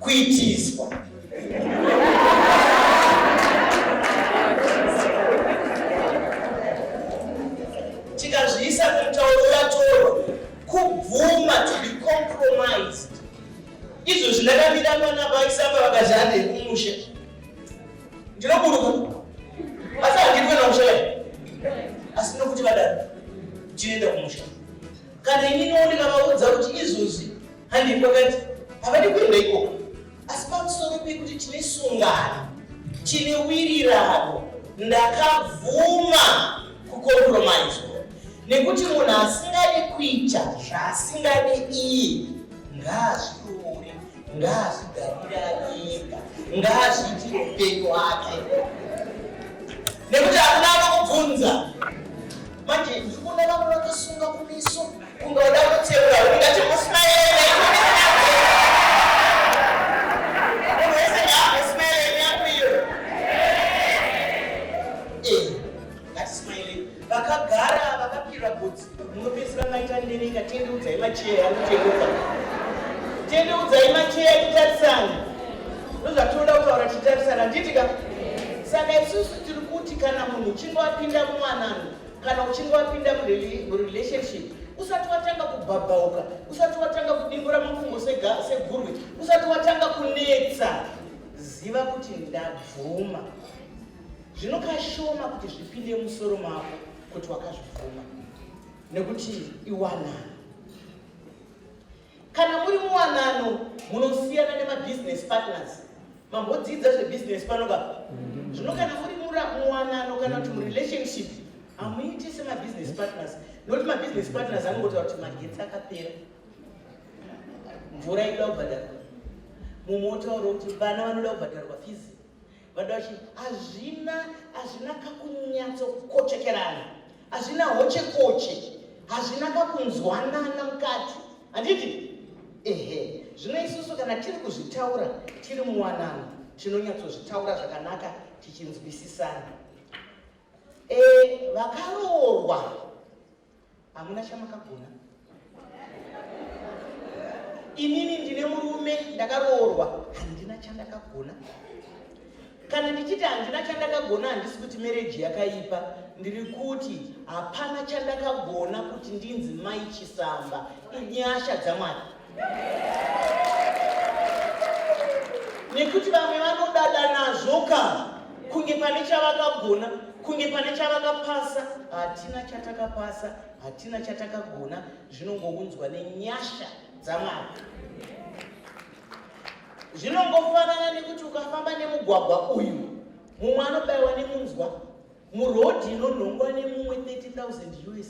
Kuitiswa. Tikazviisa kumutauro wevatorwa, kubvuma to be compromised. Izvozvi ndakamira panapa vaisamba vakati handei kumusha. Ndinoburuka. Asi handidi kuenda kumusha kai. Asi nokuti vadaro tinoenda kumusha. Kana ininiwo ndikavaudza kuti izvozvi handei kwakati havadi kuenda ikoko. Asi pamusoro pekuti tine sungano, tine wirirano, ndakabvuma kucompromiswa nekuti munhu asingadi kuita zvaasingadi iye ngaazviroore, ngaazvigarire ari ega, ngaazviitire upenyu hwake nekuti hakuna anokubvunza. Manje ndiri kuona vamwe vakasunga kumeso kunge vada kutseura ndingatimbosmaele. Munhu wese ngaambosmaele yako iyo. Eh, ngatismaile. Vakagara vakapira gotsi munopedzisira maita ndereka. Tendeudzai macheya ari kutendeuka, tendeudzai macheya titarisane. Ndozvatinoda kutaura tichitarisana, handiti ka? Saka isusu tiri kuti kana munhu uchinge wapinda muwanano, kana uchinge wapinda murelationship, usati watanga kubhabhauka, usati watanga kudimbura makumbo segurwe, usati watanga kunetsa, ziva kuti ndabvuma. Zvino kashoma kuti zvipinde musoro mako kuti wakazvibvuma, nekuti iwanano. Kana muri muwanano munosiyana nemabusiness partners. Mambodzidza zvebusiness pano ka? Zvino kana muri muwanano kana kuti murelationship hamuiti semabusiness partners, nokuti mabusiness partners anongotaura kuti magetsi akapera, mvura inoda kubhadharwa, mumwe otaura kuti vana vanoda kubhadharwa fizi, vada vachi hazvina hazvina kakunyatsokochekerana, hazvina hochekoche, hazvina kakunzwanana mukati, handiti? Ehe, zvino isusu kana tiri kuzvitaura tiri muwanano tinonyatsozvitaura zvakanaka tichinzwisisana. E, vakaroorwa hamuna chamakagona. Inini ndine murume, ndakaroorwa, handina chandakagona. Kana ndichiti handina chandakagona, handisi kuti mereji yakaipa, ndiri kuti hapana chandakagona kuti ndinzi Mai Chisamba. Inyasha dzaMwari, nekuti vamwe vanodada nazvo ka, kunge pane chavakagona, kunge pane chavakapasa. Hatina chatakapasa, hatina chatakagona, zvinongounzwa nenyasha dzaMwari. Zvinongofanana nekuti ukafamba nemugwagwa uyu, mumwe anobayiwa nemunzwa murodhi inonhongwa nemumwe 30,000 US,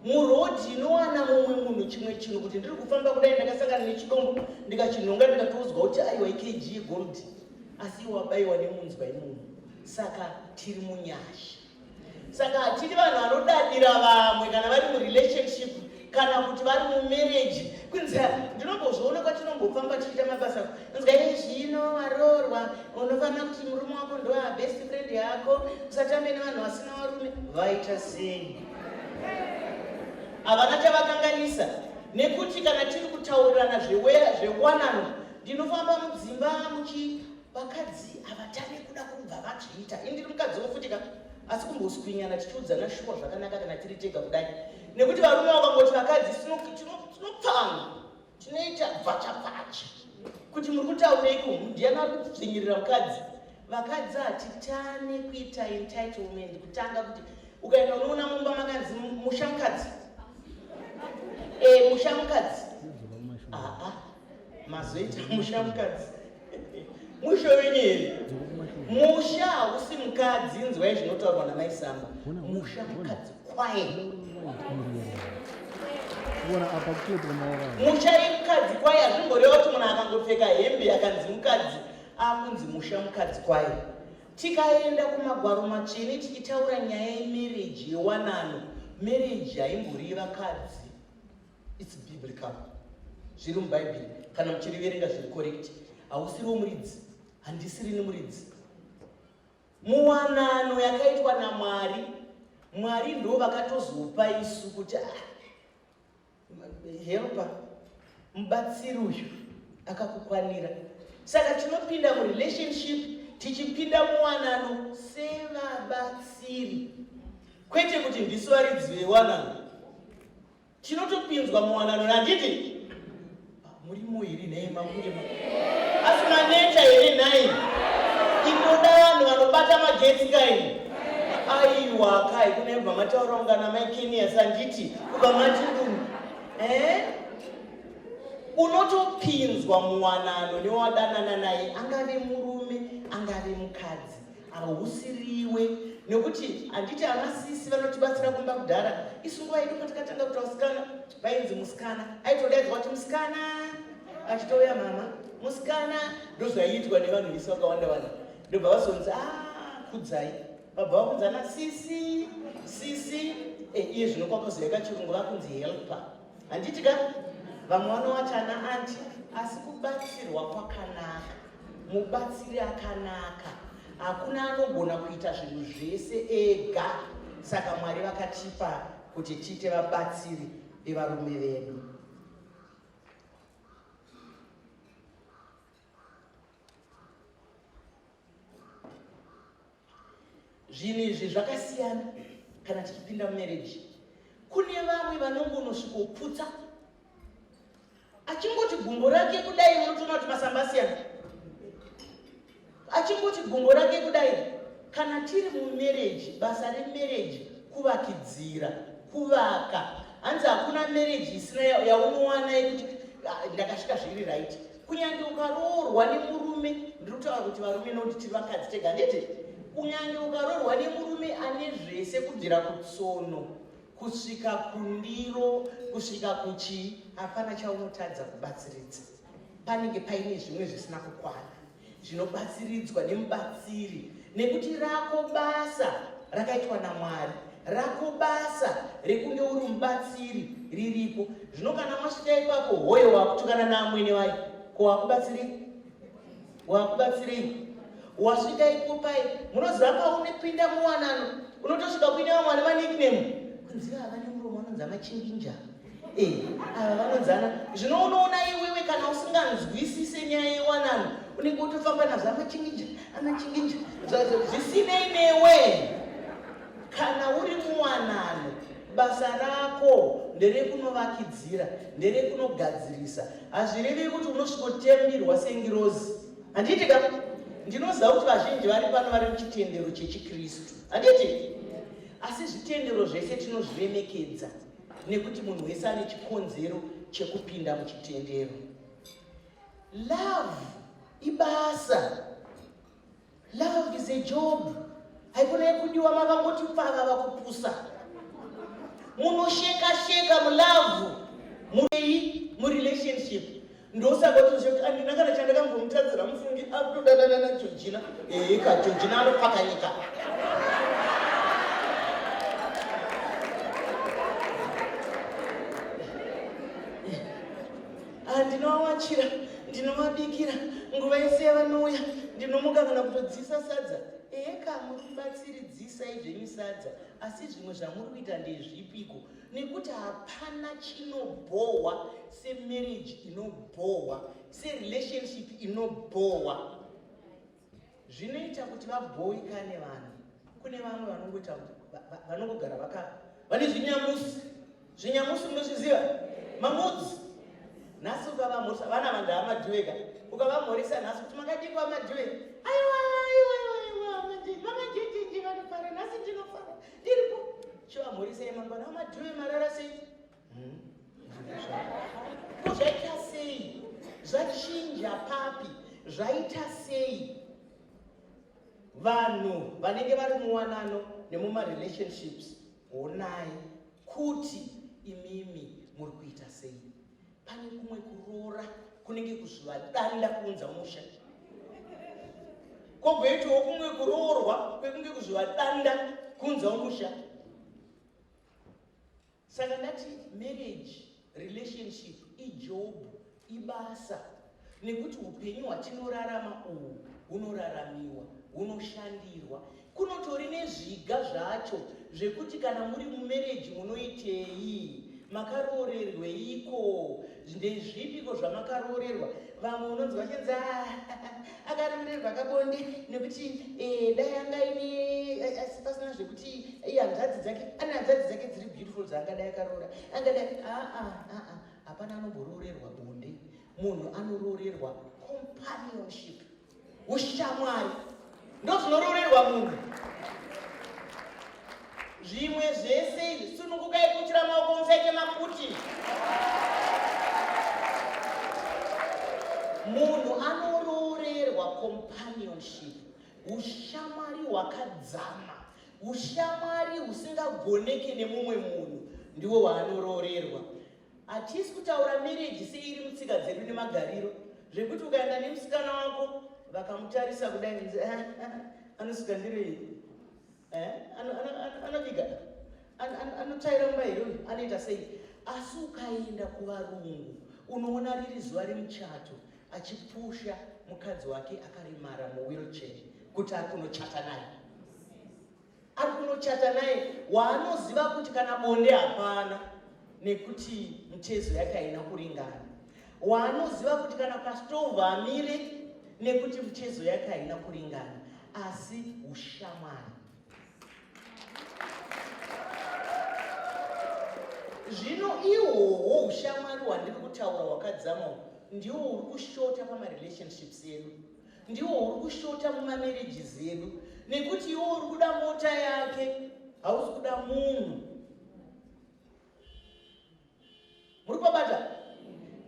murodhi inowana mumwe munhu chimwe chinhu, kuti ndiri kufamba kudai ndakasangana nechidombo ndikachinhonga, ndikatoudzwa kuti aiwa ikg yegold, asi iwe wabayiwa nemunzwa imomo. Saka tiri munyasha. Saka hatidi vanhu vanodadira vamwe kana vari murelationship kana kuti vari mumarriage. Kunzi ndinombozviona kwatinombofamba tichiita mabasa, nzwa zvino waroorwa unofanira kuti murume wako ndo best friend yako, usatambe nevanhu vasina varume. Vaita sei? Havana chavakanganisa, nekuti kana tiri kutaurirana zvewanano, ndinofamba mudzimba muchi vakadzi havatane kuda kubva vazviita. Ini ndiri mukadzi wofutika, asi kumboswinyana tichiudzana shuwa zvakanaka kana tiri tega kudai, nekuti varume vakangoti vakadzi tinopfana, tinoita bvacha bvacha kuti muri kutaureiko, ndiani ari kudzvinyirira mukadzi. Vakadzi hatitane kuita entitlement kutanga kuti ukaenda unoona mumba makanzi musha mukadzi, e, musha mukadzi, aa mazoita musha mukadzi, musha wenyu here? Musha hausi mukadzi. Inzwai zvinotaurwa naMaisamba, musha mukadzi kwaye, musha imukadzi kwaye. Hazvimboreva kuti munhu akangopfeka hembe akanzi mukadzi akunzi musha mukadzi kwaye. Tikaenda kumagwaro matsvene tichitaura nyaya yemereji, yewanano, mereji haimbori vakadzi. It's biblical, zviri mubhaibheri kana muchiriverenga zviri correct. Hausiriwo muridzi, handisirini muridzi muwanano yakaitwa naMwari. Mwari ndo vakatozopa isu kuti ah, helper, mubatsiri uyu. Akakukwanira. Saka tinopinda murelationship, tichipinda muwanano sevabatsiri, kwete kuti ndisu varidzi vewanano. Tinotopinzwa muwanano, nanditi murimo here nhai? Makunge asi maneta here nhai? Inoda vanhu vanobata magetsi kai? Aiwa kai, kune bva mataura ungana mai Kenia, sanditi kubva mati unhu eh? Unotopinzwa muwanano newadanana naye, angave murume, angave mukadzi, hausiriwe. Nekuti handiti ana sisi vanotibatsira kumba kudhara? Isu nguva yedu patakatanga kuita vasikana, vainzi musikana aitodaidzwa kuti musikana, achitouya mama musikana. Ndozvaiitwa nevanhu vese vakawanda vanhu, ndobva vazonzi a ah, kudzai, vabva vakunzi ana sisi sisi. Eh, iye zvino kwakazoyaka chirungu, vakunzi helper, handiti ka? Vamwe vanovati ana aunty, asi kubatsirwa kwakanaka, mubatsiri akanaka. Hakuna anogona kuita zvinhu zvese ega, saka Mwari vakatipa kuti tiite vabatsiri vevarume vedu. Zvinhu izvi zvakasiyana kana tichipinda mumarriage. Kune vamwe vanongonosvikoputsa, achingoti gumbo rake kudai, unotoona kuti masamba asiyana, achingoti gumbo rake kudai. Kana tiri mumarriage, basa remarriage kuvakidzira, kuvaka. Hanzi hakuna marriage isina yaunowana yekuti ah, ndakasvika zviri right. Kunyange ukaroorwa nemurume, ndiri kutaura kuti varume, nokuti tiri vakadzi tega, handiti? Kunyange ukaroorwa nemurume ane zvese kubvira kutsono kusvika kundiro kusvika kuchii, hapana chaunotadza kubatsiridza. Panenge paine zvimwe zvisina kukwana zvinobatsiridzwa nemubatsiri, nekuti rako basa rakaitwa naMwari, rako basa rekunge uri mubatsiri riripo. Zvino kana masvika ipapo, hoyo wakutukana naamwene vayo, ko wakubatsirei? Wakubatsirei? Wasvika ipo pai, munoziva paunopinda muwanano, unotosvika kuine vamwe vane manickname, kunzi ava nemuromo vanonzi amachinginja, eh, ava vanonzana. Zvino unoona iwewe kana usinganzwisise nyaya yewanano, unenge wotofamba nazvo, amachinginja, amachinginja, zvisinei newe. Kana uri muwanano, basa rako nderekunovakidzira, nderekunogadzirisa. Hazvirevi kuti unosvikotembirwa sengirozi, handiti ka? Ndinoziva kuti vazhinji vari pano vari muchitendero chechiKristu, handiti? Asi zvitendero zvese tinozviremekedza, nekuti munhu wese ane chikonzero chekupinda muchitendero. Love ibasa. Love is a job. Haikona yekudiwa makangoti pfava vakupusa. Munosheka sheka mulove, murei murelationship. Ndosaka kuti andina kana chandakambomutadzira, mufungi akutodanana naGeorgina. Eka Georgina anopfakanyika. Ah, ndinovawachira, ndinovabikira nguva yese yavanouya, ndinomuka kana kutodzisa sadza. Eka muri kubatsiridzisai zvenyu sadza, asi zvimwe zvamuri kuita ndezvipiko? Nekuti hapana chinobhohwa semarriage inobhohwa, serelationship inobhohwa. Zvinoita kuti vabhoikane vanhu, kune vamwe vanongoita vanongogara vaka vane zvinyamusi. Zvinyamusi munozviziva, mamudzi. Nhasi ukavamhoresa vana vanhu amadhuwe ka, ukavamhoresa nhasi kuti makadikwa amadhuwe, aiwa aiwa aiwa, vamajenjenje vanofara, nhasi ndinofara ndiripo. Chivamhoresai mangwana, amadhuwe marara sei? Ko zvaita sei? Zvachinja papi? Zvaita sei? Vanhu vanenge vari muwanano nemumarelationships, honai kuti imimi muri kuita sei. Pane kumwe kuroora kunenge kuzvivadanda kuunza musha, kwogoitawo kumwe kuroorwa kwekunge kuzvivadanda kuunza musha. Saka ndati marriage, relationship ijob, ibasa, nekuti upenyu hwatinorarama uhu hunoraramiwa, hunoshandirwa. Kunotori nezviga zvacho zvekuti kana muri mumarriage munoitei. Makaroorerweiko? Ndezvipiko zvamakaroorerwa? Vamwe unonzwa vachinzi ah, akaroorerwa kabonde nekuti eh, dai anga ine eh, asi pasina zvekuti iye hanzvadzi dzake ane hanzvadzi dzake dziri beautiful dzaangadai akaroora angadai aa ah, ah, hapana anomboroorerwa bonde. Munhu anoroorerwa companionship. Ushamwari ndozvinoroorerwa munhu. Zvimwe zvese izvi sunungukai kuchira maoko musaite maputi. Munhu anoroorerwa companionship, ushamwari hwakadzama, ushamwari husingagoneke nemumwe munhu ndiwo waanoroorerwa. Hatisi kutaura marriage seiri mutsika dzedu nemagariro zvekuti ukaenda nemusikana wako vakamutarisa kudai nzi eh, eh, anosuka ndiro iyi eh, anobika anotsvaira mumba here uyu anoita sei asi ukaenda kuvarungu unoona riri zuva remuchato achipusha mukadzi wake akaremara muwheelchair kuti ari kunochata naye Ari kunochata naye waanoziva kuti kana bonde hapana nekuti mitezo yake haina kuringana, waanoziva kuti kana pastovhu amire nekuti mitezo yake haina kuringana, asi ushamwari. Zvino ihwohwo ushamwari hwandiri kutaura hwakadzama uhu ndiwo uri kushota pamarelationships edu. Ndiwo uri kushota mumamarriages edu nekuti iwe uri kuda mota yake hausi kuda munhu. Muri kubabata?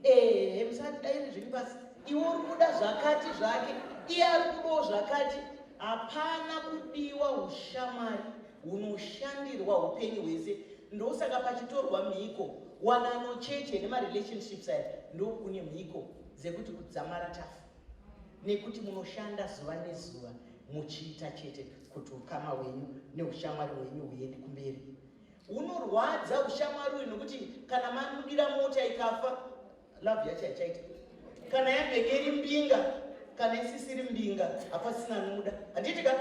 Ehe, musati dairi zvenyu pasi. Iwe uri kuda zvakati zvake, iye ari kudawo zvakati. Hapana kudiwa ushamwari hunoshandirwa upenyu hwese. Ndosaka pachitorwa mhiko, wanano chete nemarelationships aya ndokune mhiko dzekuti kudzamara tafa. Nekuti munoshanda zuva nezuva muchiita chete kuti ukama hwenyu neushamwari hwenyu huende kumberi. Hunorwadza ushamwari uyu nekuti kana mamudira mota ikafa love yacho haichaita. Kana yambenge iri mbinga kana isisiri mbinga hapasina anomuda. Handiti ka?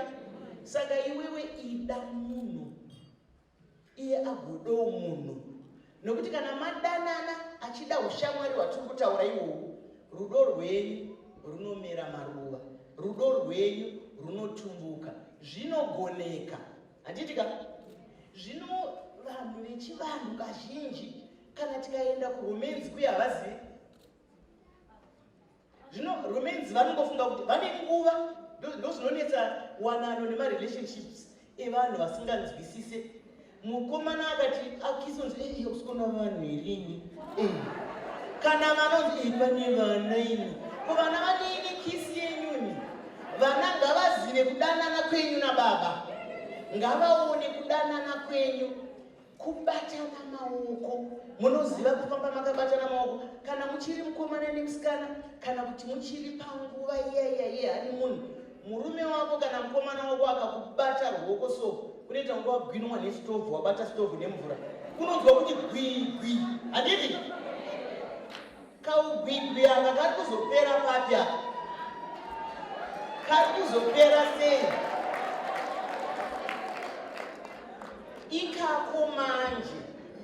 Saka iwewe ida munhu iye agodawo munhu nokuti kana madanana achida ushamwari hwatiri kutaura ihwohwu rudo rwenyu runomera maruva rudo rwenyu runotumbuka zvinogoneka handiti ka zvino vanhu vechivanhu kazhinji kana tikaenda kuromenzi kuye havazivi Zvino romance vanongofunga kuti vane nguva ndozvinonetsa wanano nemarelationships evanhu vasinganzwisise. Mukomana akati akisonzi eh, eh usikona vanhu here imi eh. Kana vanonzi eh, pane vana imi ko vana vadini kisi yenyu imi vana ngavazive kudanana kwenyu nababa ngavaone kudanana kwenyu Kubatana maoko. Munoziva kufamba makabatana maoko kana muchiri mukomana nemusikana kana kuti muchiri panguva iya iya yehoneymoon. Murume wako kana mukomana wako akakubata ruoko so unoita kunge wagwinwa nestovhu, wabata stovhu nemvura. Unonzwa kuti gwi gwi. Handiti? Kaugwigwi aka kari kuzopera papi apa? Kari kuzopera sei? Ikako manje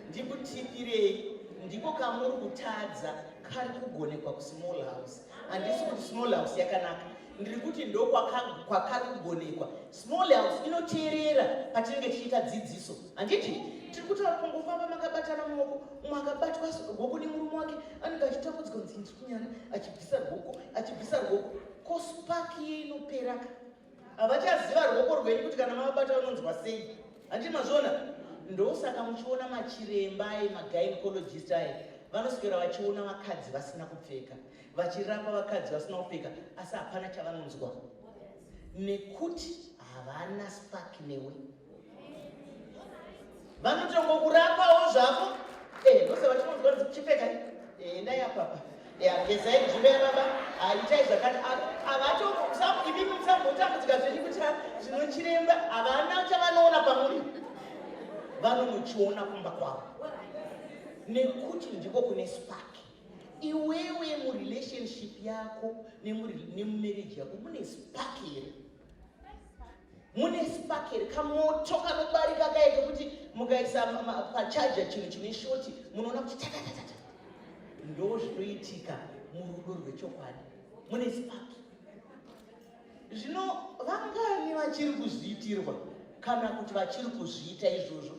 ndikutipirei ndiko kamuri kutadza kari kugonekwa kusmall house. Handisi kuti small house yakanaka, ndiri kuti ndokwakari kugonekwa. Small house inoteerera patinenge tichiita dzidziso, handiti? Tiri kutaura kungofamba makabatana maoko, umwe akabatwa rwoko nemurume wake anenge achitambudzika kunzi ndiri kunyara, achibvisa rwoko, achibvisa rwoko. Ko spark iye inoperaka havachaziva rwoko rwenyu kuti kana mavabata vanonzwa sei handiti mazviona ndosaka muchiona machiremba aye magynecologist aye vanoswera vachiona vakadzi vasina kupfeka vachirapa vakadzi vasina kupfeka asi hapana chavanonzwa nekuti havana spark newe vanotongokurapao zvako eh, ndose vachinonzwa nzi chipfekai eh, endai apapa eh, gezai nzvimbo yababa ah, itai zvakati ah, imimi musambotambudzika zvenyu kuti ah, zvinochiremba havana chavanoona pamuri vanonochiona kumba kwavo nekuti ndiko kune spark iwewe murelationship yako nemumarriage yako mune spark here? Mune spark here? Kamoto kanobarika kaye kekuti mukaisa pacharger chinhu chine shoti munoona kuti tatatatata. Ndo zvinoitika murudo rwechokwadi, mune spark. Zvino vangani vachiri kuzviitirwa kana kuti vachiri kuzviita izvozvo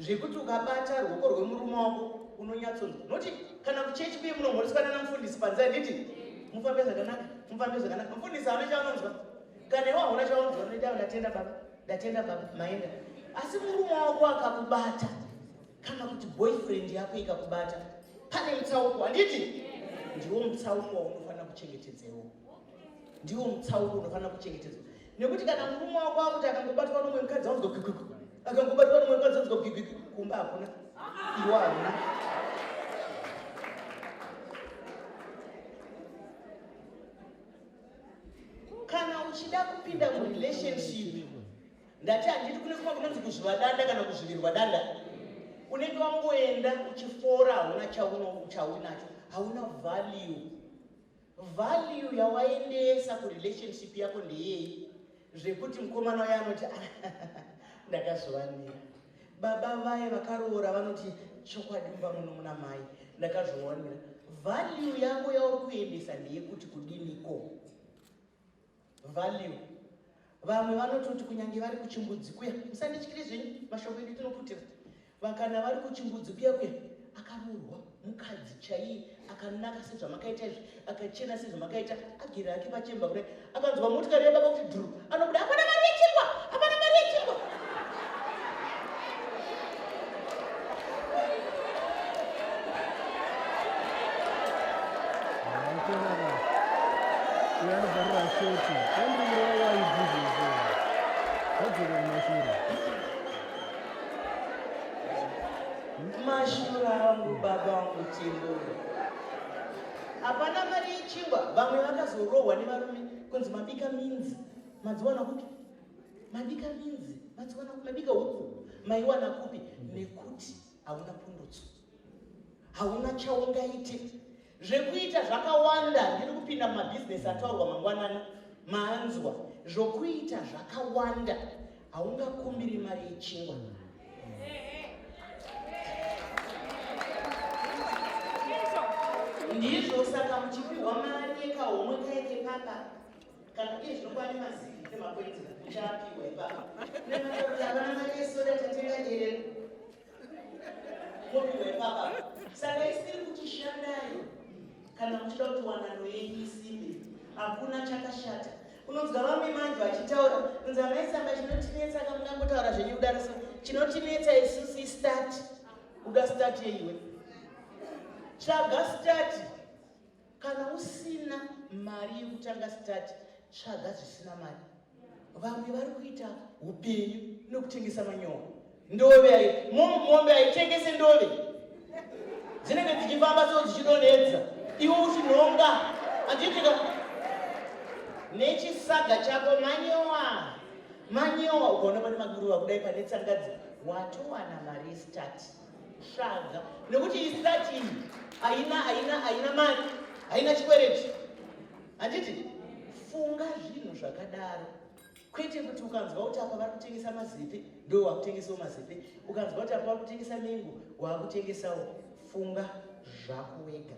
zvekuti ukabata ruoko rwemurume wako unonyatsonzwa noti kana kuchechi kuye munomhoreswa nana mufundisi panze handiti mufambe zvakanaka mufambe zvakanaka mufundisi haana chaanonzwa kana iwe hauna chaunonzwa unoita ndatenda baba ndatenda baba maenda asi murume wako akakubata kana kuti boyfriend yako ikakubata pane mutsauko handiti ndiwo mutsauko waunofanira kuchengetedza iwowo ndiwo mutsauko unofanira kuchengetedzwa nekuti kana murume wako akuti akangobatwa nomwe mukadzi anzwa gwigwigwi akangobatwa nomwe mukadzi anzwa gwigwigwi kumba hakuna iwo hauna kana uchida kupinda murelationship ndati handiti kune kumwe kunonzi kuzviva danda kana kuzvivirwa danda unenge wangoenda uchifora hauna chaunacho hauna value Value yawaendesa kurelationship yako ndeyei zvekuti mukomana uya anoti ndakazviwanira. Baba vaye vakaroora vanoti chokwadi mumba muno muna mai ndakazviwanira. Value yako yauri kuendesa ndeyekuti kudiniko? Value. Vamwe vanototi kunyange vari kuchimbudzi kuya, musandityire zvenyu, mashoko edu tinoputira. Vakana vari kuchimbudzi kuya kuya, akaroorwa mukadzi chaiye akanaka sezvamakaita izvi, akachena sezvamakaita, agere hake pachemba kudai, akanzwa motikari yababa kuti dhuru, anobuda, hapana mari yechingwa, hapana mari yechingwa. Mashura angu baba wangu Timbo. Hapana mari yechingwa. Vamwe vakazorohwa nevarume kunzi mabika minzi madziwana kupi? Mabika minzi madziwana kupi? Mabika huku maiwana kupi? Nekuti hauna pundutso, hauna chaungaite. Zvekuita zvakawanda. Ndiri kupinda mumabhizinesi ataurwa mangwanani, maanzwa. Zvokuita zvakawanda, haungakumbiri mari yechingwa. Ndizvo saka muchipiwa mari yekahomwe kaye kepapa kana iye zvino kwane mazivi nemakwenzi muchapiwa ipapa nemakuti havana mari yesoda tatenga derere mopiwa ipapa. Saka isiri kuti shandai kana muchida kuti wanano yenyu isimbe, hakuna chakashata. Unonzwa vamwe manje vachitaura kunzi amai Samba, chinotinetsa kamungangotaura zvenyu kudaro so chinotinetsa isusu istart. Uda start yeiwe? Tsvaga start. Kana usina mari yekutanga start, tsvaga zvisina mari. Vamwe vari kuita upenyu nokutengesa manyowa. Ndove mombe haitengese ndove, dzinenge dzichifamba so dzichidonhedza, iwe uchinhonga handiitika nechisaga chako manyowa manyowa. Ukaona pane maguruva kudai pane tsangadzi, watowana mari yestart. Tsvaga, nekuti istart iyi haina haina haina mari, haina chikwereti, handiti? Funga zvinhu zvakadaro, kwete kuti ukanzwa kuti apa vari kutengesa mazepe ndo wakutengesawo mazepe, ukanzwa kuti apa vari kutengesa mengo wakutengesawo. Funga zvako wega.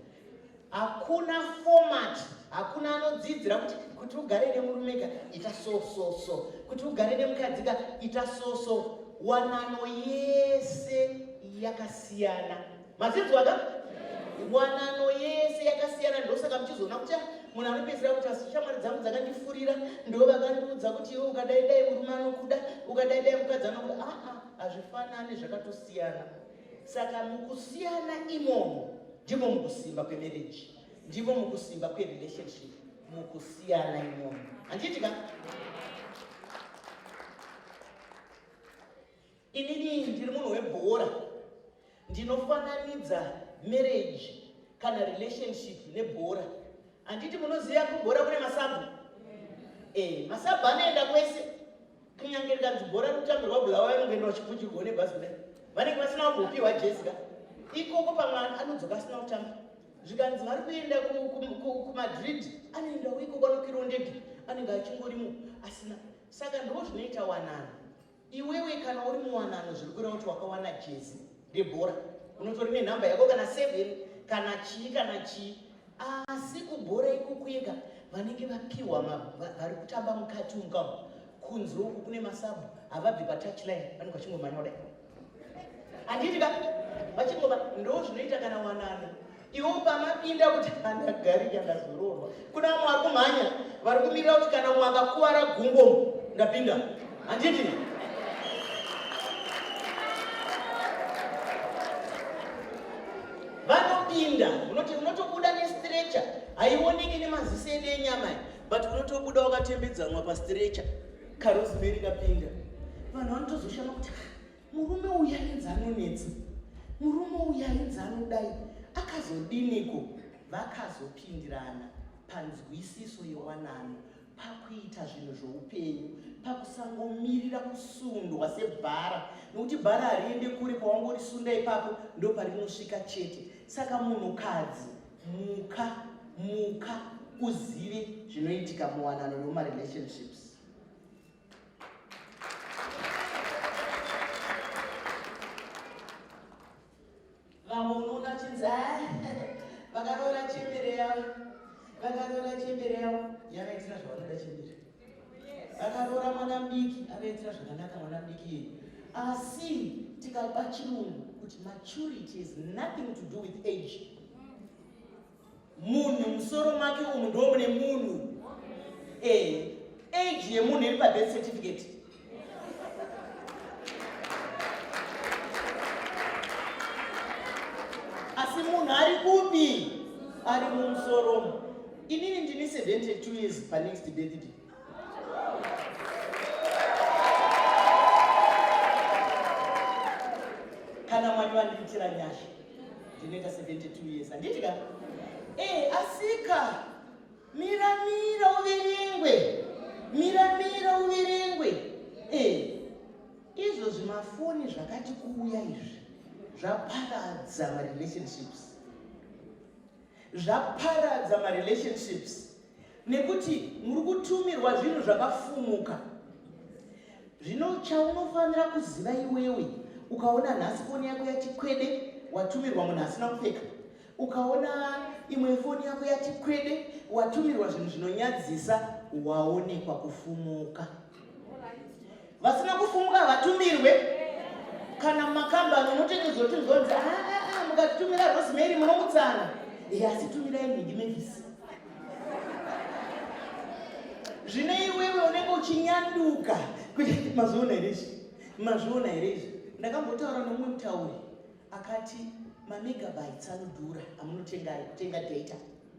Hakuna format, hakuna anodzidzira kuti kuti ugare nemurume ka ita so so so, kuti ugare nemukadzi ka ita so so. Wanano yese yakasiyana, mazinzwa ka? Wanano yese yakasiyana, ndosaka muchizoona kuti munhu anopedzisira kuti asi shamwari dzangu dzakandifurira, ndo vakandiudza kuti iwe ukadai dai murume anokuda, ukadai dai mukadzi anokuda. Aa, hazvifanani, zvakatosiyana. Saka mukusiyana imomo ndimo mukusimba kwemarriage, ndimo mukusimba kwerelationship, mukusiyana imomo, handiti ka? Inini ndiri munhu webhora, ndinofananidza marriage kana relationship nebhora. Handiti munoziva kubhora kune masabhu? Masabhu anoenda kwese, kunyange rikanzi bhora rikutambirwa Bulawayo anongoenda vachiputirwa nebhazi kudai, vanenge vasina kumbopiwa jezi ka ikoko, pamwe anodzoka asina kutamba. Zvikanzi vari kuenda kuMadrid, anoendawo ikoko, anokwirawo ndege, anenge achingorimo asina. Saka ndo zvinoita wanano. Iwewe kana uri muwanano zviri kureva kuti wakawana jezi rebhora, unotori nenhamba yako kana 7 kana chii kana chii. Asi kubhora ikukwega vanenge vapiwa vari kutamba mukati umu kamu kunze uku kune masabhu havabvi patouchline vanenge vachingomhanya kudai handiti ka vachingoma ndo zvinoita kana wanano iwo pamapinda kuti andagarika ndazoroorwa kuna vamwe vari kumhanya vari kumirira kuti kana umwe akakuvara gumbo ndapinda handiti vanopinda unoti unotobuda nestrecha haioneki nemaziso edu enyama but unotobuda wakatembedzanwa pastrecha karosemary kapinda vanhu vanotozoshama kuti murume uyu ainzi anonetsa murume uyu ainzi anodai akazodiniko vakazopindirana panzwisiso yewanano pakuita zvinhu zvoupenyu pakusangomirira kusundwa sebhara nokuti bhara hariende kure pawangorisunda ipapo ndoparinosvika chete saka munhukadzi muka muka uzive zvinoitika muwanano nomumarelationships Vamwe unoona chinzi ah, vakaroora chembere yavo, vakaroora chembere yavo yavaitira zvavanoda chembere. Vakaroora mwana mudiki avaitira zvakanaka mwana mudiki iye. Asi tikaba chirungu kuti maturity has nothing to do with age. Munhu musoro make umu ndo mune munhu. Eh, age yemunhu iri pabirth certificate. Asi munhu ari kupi? Ari mumusoro. Inini ndini 72 years pa next birthday. Kana Mwari vandiitira nyasha. Ndinoita 72 years handiti ka? Eh, asika mira mira uverengwe mira mira uverengwe eh, izvo zvimafoni zvakati kuuya izvi zvaparadza marelationships zvaparadza marelationships nekuti muri kutumirwa zvinhu zvakafumuka zvino chaunofanira kuziva iwewe ukaona nhasi foni yako yati kwede watumirwa munhu asina kupfeka ukaona imwe foni yako yati kwede watumirwa zvinhu zvinonyadzisa waonekwa kufumuka vasina kufumuka havatumirwe kana mumakambani unotengezotinzwa kunzi ah, ah, ah, mukatitumira rosemary munomutsana e asi tumirai nhingi mevisi zvino iwewe unenge uchinyanduka kuti mazviona here izvi mazviona here izvi ndakambotaura nomumwe mutauri akati mamegabytes anodhura amunotenga kutenga data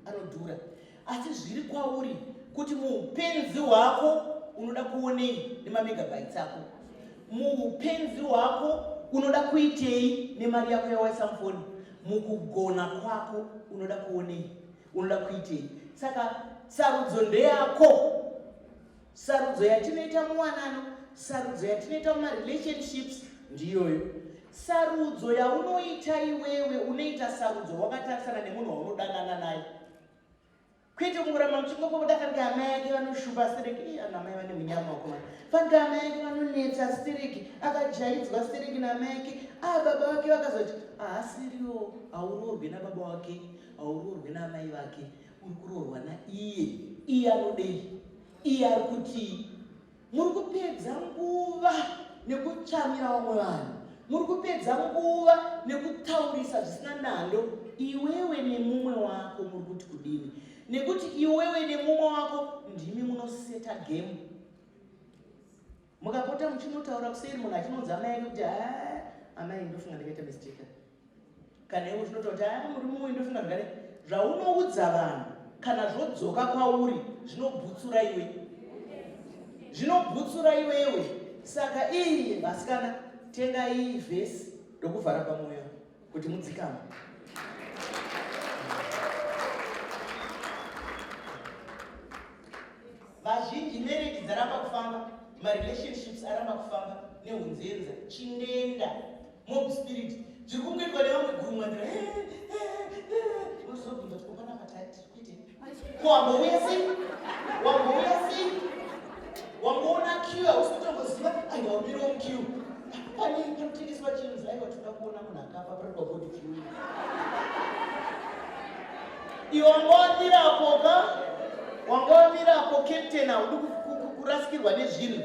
anodhura asi zviri kwauri kuti muupenzi hwako unoda kuonei nemamegabytes ako muupenzi hwako unoda kuitei nemari yako yawaisa mufoni mukugona kwako unoda kuonei unoda kuitei saka sarudzo ndeyako sarudzo yatinoita muwanano sarudzo yatinoita mumarelationships ndiyoyo sarudzo yaunoita iwewe unoita sarudzo wakatarisana nemunhu waunodanana naye kwete kungoramba muchingopopoda fanika amai ake vanoshupa stereki ana amai vane munyama wakomana fanika amai ake vanonetsa stereki akajaidzwa stereki naamai ake a ah, baba vake vakazoti ahasiriwo hauroorwe nababa wake hauroorwe naamai vake uri kuroorwa naiye iye anodei iye ari kutii muri kupedza nguva nekutsvamira vamwe vanhu muri kupedza nguva nekutaurisa zvisina nando iwewe nemumwe wako muri kuti kudini nekuti iwewe nemumwe wako ndimi munoseta gemu mukapota muchinotaura kuseri munhu achinoudza amai ake kuti haa amai ndofunga ndakaita mistake kana iwe uchinotaura kuti haa murume uyu ndofunga zvakadai zvaunoudza vanhu kana zvodzoka kwauri zvinobhutsura iwe zvinobhutsura iwewe saka iyi vasikana tenga iyi vhesi ndokuvhara pamwoyo kuti mudzikame vazhinji marriage dzaramba kufamba marelationships aramba kufamba neunzenza chindenda mob spirit zviri kungoitwa nevamwe gurumwa ndira unozobvunza kuti kopana patati kuite ko wambouya sei wambouya sei wamboona q akafa paitwa body viewing. Iwe wanga wamirapo ka, wanga wamirapo captain, haudi kurasikirwa nezvinhu.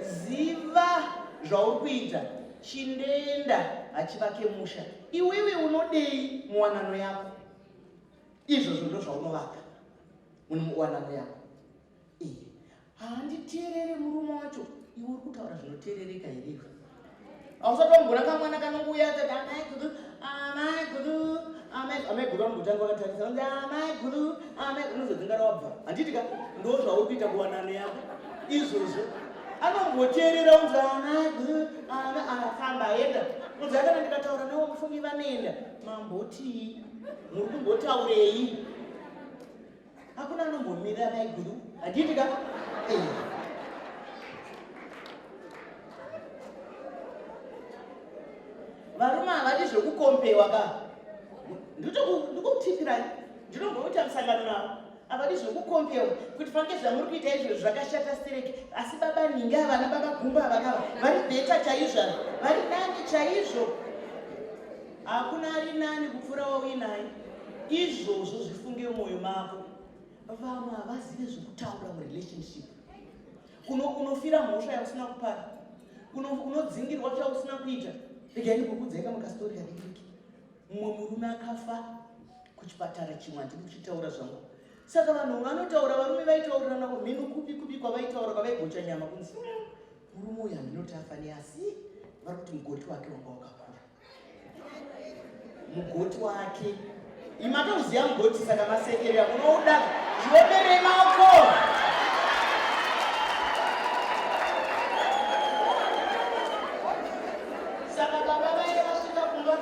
Ziva zvauri kuita. Chindenda hachivake musha. Iwewe unodei muwanano yako? Izvozvo ndozvaunovaka muwanano yako. Handiteerere murume wacho. Iwe uri kutaura zvinoteerereka here iwe? Hausati wamboona kamwana kanongouya akati amai gudu, amai gudu, amai amai gudu, vanombotanga vakatarisa vanzi amai gudu, amai, unozodzinga rawabva. Handiti ka? Ndo zvauri kuita kuwanano yako izvozvo. Anomboteerera unzi amai gudu, amai, afamba aenda. Unzi akana ndikataura nawo mufungi vanoenda. Mambotii? Muri kumbotaurei? Hakuna anombomira maiguru, handiti ka? Eh. Varume havadi zvekukompewa ka. Ndikutipirai, ndinomboita musangano navo. Havadi zvekukompewa kuti fanike zvamuri kuita izvozvo zvakashata stereki, asi baba nhingi havana baba gumba havakava vari bheta chaizvo, ava vari nani chaizvo. Hakuna ari nani kupfuura wauinaye. Izvozvo zvifunge mumwoyo mako. Vamwe havazive zvekutaura murelationship. Unofira mhosva yausina kupara, unodzingirwa chausina kuita. Regai ndimbokuudzai kamwe kastori kadikidiki. Mumwe murume akafa kuchipatara chimwe, handidi kuchitaura zvangu. Saka vanhu vanotaura, varume vaitaurirana mhino kupi kupi kwavaitaura, kwavaigocha nyama, kunzi murume uyu handinoti afa nei, asi vari kuti mugoti wake wanga wakakura. Mugoti wake imatouziva mugoti, saka masekerera munouda zviomerei maoko. Saka baba vaye vasvika kumba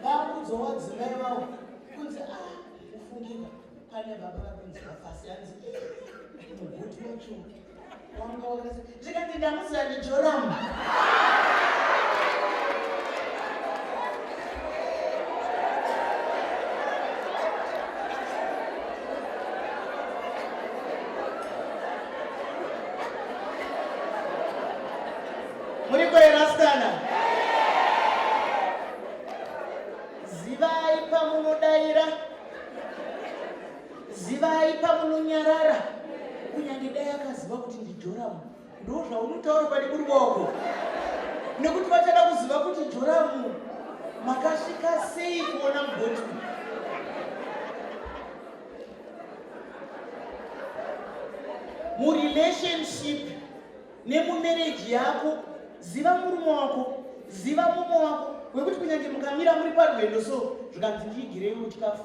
vakuudzawo vadzimai vavo kunzi a ah, ufungika pane baba vakunzi vafasi, hanzi mugoti wacho wanga wakasi, zvikanzi ndamuziva ndiJoramu. Muriko here asikana? Zivai pamunodaira, zivai pamunonyarara. Kunyange dai akaziva kuti ndiJoramu, ndo zvaunotaura pane kuruboko, nekuti vachada kuziva kuti Joramu makasvika sei kuona mugoti. Murelationship nemumereji yako, ziva murume wako, ziva mumwe wako, wekuti kunyange mukamira muri parwendo so, zvikanzi ndiigireiwo chikafu,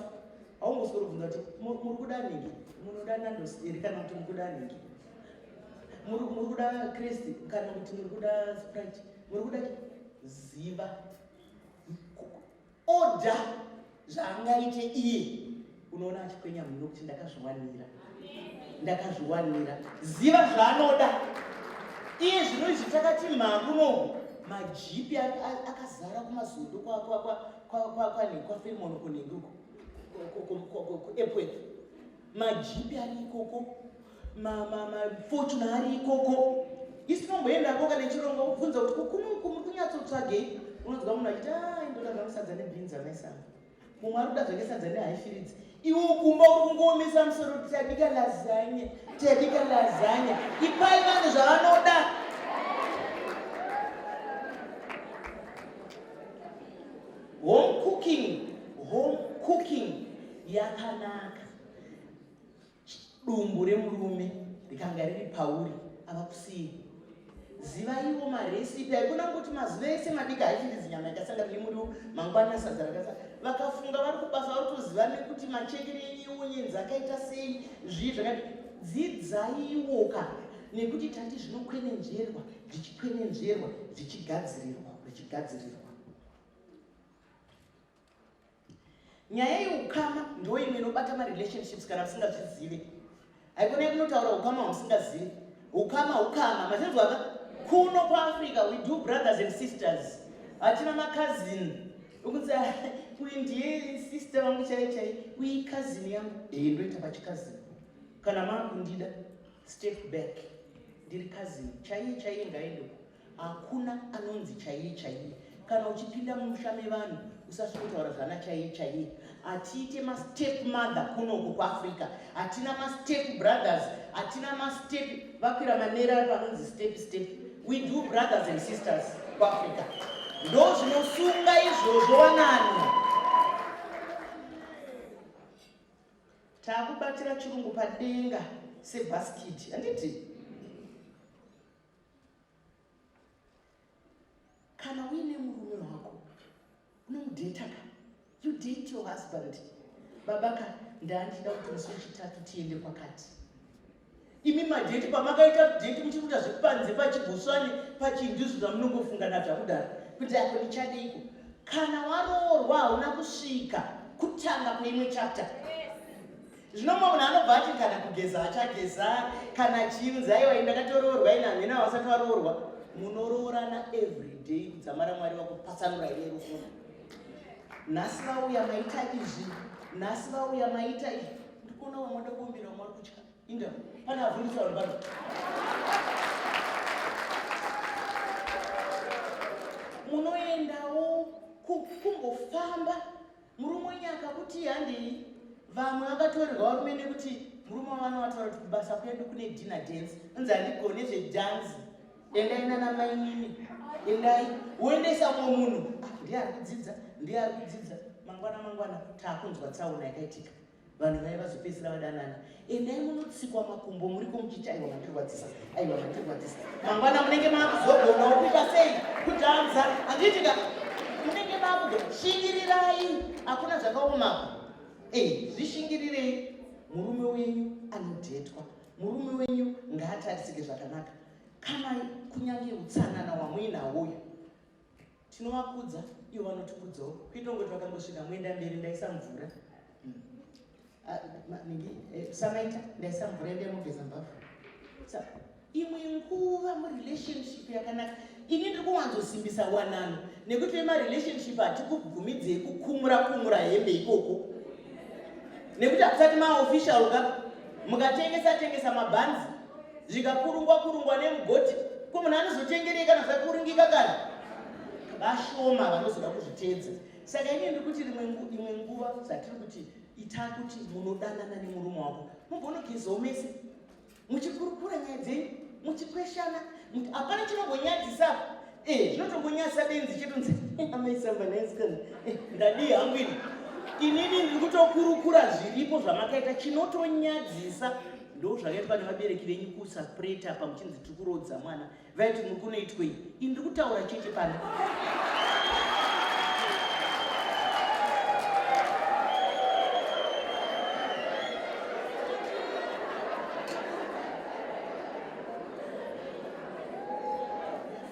haungoswero kubvunza kuti muri kuda nhingi, munoda Nandos here, kana kuti muri kuda nhingi, muri kuda Crest, kana kuti muri kuda Sprite, muri kuda. Ziva oda zvaangaite iye, unoona achikwenya mhino kuti ndakazviwanira, ndakazviwanira. Ziva zvaanoda iye. Zvino izvi takati mhakunoku majipi akazara kumazondo kwaFemono kunhingi uko kuEpworth, majipi ari ikoko, maFortuner ari ikoko. Isi tinomboendako kana ichironga kubvunza kuti kukunoku muri kunyatsotsvagei, unonzwa munhu achiti ai ndoda zvangu sadza nebhinzi amaisanga, mumwe ari kuda zvake sadza nehaifiridzi. Iwe kumba uri kungoomesa musoro kuti tadika lasagna, tadika lasagna. Ipai vanhu zvavanoda. Home cooking, home cooking yakanaka. Dumbu remurume rikanga riri pauri, ava kusiyi. Zivaiwo maresipi. Haikona kungoti mazuva ese mabika haifiridzi, nyama yakasangana nemuriwo, mangwana sadza rakasa. Vakafunga vari kubasa, vari kutoziva nekuti machekere enyu onyenzi akaita sei, zvii zvakati. Dzidzaiwo ka, nekuti tati zvinokwenenzverwa, zvichikwenenzverwa, zvichigadzirirwa, zvichigadzirirwa. Nyaya yeukama ndo imwe inobata marelationships kana musingazvizive. Haikona kunotaura ukama hwamusingazivi. Ukama ukama, mazvinzwaka? Kuno kuAfrica we do brothers and sisters, hatina macousin ukunzi uyu ndiye sister wangu chai chai, uyi cousin yangu. Ee, ndoita pachicousin. Kana makundida, step back, ndiri cousin chaiye chaiye, ngaendeko. Hakuna anonzi chaiye chaiye. Kana uchipinda mumusha mevanhu. Usasvikotaura zvana chaiye chaiye. Hatiite mastep mother kunoku kuAfrica. Hatina mastep brothers, hatina mastep vakwira manera ari panonzi step step. We do brothers and sisters kuAfrica. Ndo zvinosunga izvozvo wanano. Takubatira chirungu padenga sebhasikiti, handiti? Kana uine murume wako unomudheta ka, you date your husband. Baba ka, ndaandida kuti musi wechitatu tiende kwakati. Imi madheti pamakaita dheti muchiri kuita zvekupanze pachibhusvani pachindizvo zvamunongofunga nazvakudaro kuti ako ndichadeiko. Kana waroorwa hauna kusvika kutanga kweimwe chapter. Zvino mumwe munhu anobva ati kana kugeza achageza kana chiinzi aiwa ini ndakatoroorwa ini hamena vasati varoorwa. Munoroorana everyday kudzamara Mwari vakupatsanura here rufu. Nhasi vauya maita izvi, nhasi vauya maita izvi. Ndikuona vamwe vada kuombera vamwe vari kutya. Inda, pane avhundisa vanhu pano. Munoendawo kumbofamba Murume wenyu akakuti handei, vamwe vakatorerwa varume nekuti murume wavo anovataura kuti kubasa kwedu kune dinner dance, unzi handigone zvedhanzi, endai nana mainini, endai woendesa mumwe munhu, ah, ndiye ari kudzidza, ndiye ari kudzidza, mangwana mangwana taakunzwa tsaona yakaitika. Vanhu vaya vazopedzisira vadanana. Endai munotsikwa makumbo muriko muchiti aiwa mandirwadzisa, aiwa mandirwadzisa. Mangwana munenge maakuzogonawo kuita sei? Kudhanza. Handiti ka? Munenge maakugona. Shingirirai. Hakuna zvakaoma apa. Eh, zvishingirirei. Murume wenyu anodhetwa. Murume wenyu ngaatarisike zvakanaka. Kana kunyange utsanana hwamuinawo uyu. Tinovakudza ivo vanotikudzawo kuita kungoti vakangosvika muenda mberi ndaisa mvura hmm. ah, eh, samaita ndaisa mvura endai mugeza mbavhu imwe nguva murelationship yakanaka ini ndiri kuwanzosimbisa wanano nekuti vemarelationship hatikubvumidzei kukumura kumura hembe ikoko nekuti hakusati maofficial ka mukatengesa tengesa mabhanzi zvikakurungwa kurungwa nemugoti ko munhu anozotengerei kana zvakurungika kana vashoma vanozoda kuzviteedza saka ini ndiri kuti rimwe imwe nguva zvatiri kuti ita kuti munodanana nemurume wako mumbonogezawo mese muchikurukura nyaya dzenyu muchikweshana hapana chinombonyadzisa eh, zvinotongonyadzisa benzi chetunzi amaisamba naisikana eh, ndadii hangu ini inini ndiri kutokurukura zviripo zvamakaita chinotonyadzisa Ndozvakaitwa nevabereki venyu kusapreta apa muchinzi tiri kuroodza mwana vaiti muri kunoitwei ini ndiri kutaura chete pano.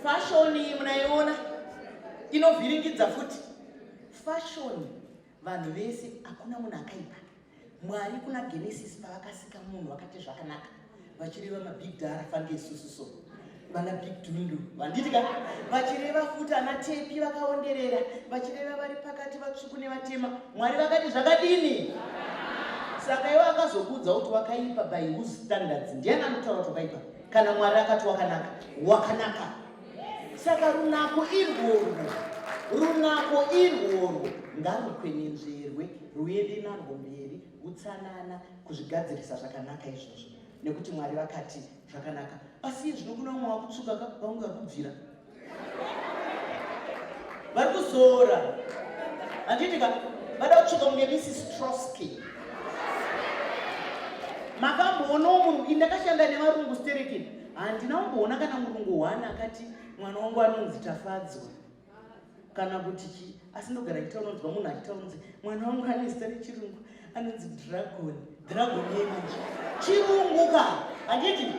Fashoni iyi munaiona inovhiringidza futi fashoni vanhu vese hakuna munhu akaipa Mwari kuna Genesis pavakasika munhu vakati zvakanaka vachireva mabig dhara fange isusu so vana big dundu vanditi ka vachireva futi ana tepi vakaonderera vachireva vari pakati vatsvuku nevatema Mwari vakati zvakadini saka iwe akazokuudza kuti wakaipa by whose standards ndiani anotaura kuti wakaipa kana Mwari akati wakanaka wakanaka Saka runako irworwo, runako irworwo ngarukwenenzverwe ruende narwo mberi, utsanana, kuzvigadzirisa zvakanaka izvozvo, nekuti Mwari vakati zvakanaka. Asi iye zvino kuna vamwe vakutsvuka ka, vamwe vari kubvira, vari kuzora, handiti ka, vada kutsvuka kunge Mrs Trotsky. Makamboonawo munhu, ini ndakashanda nevarungu stereki Handina kumboona kana murungu one akati mwana wangu anonzi Tafadzwa kana kuti chii, asi ndogara ndichitaura unonzwa munhu achitaura unzi mwana wangu ane zita rechirungu anonzi Dragon. Dragon yei manje? Chirungu ka, handiti?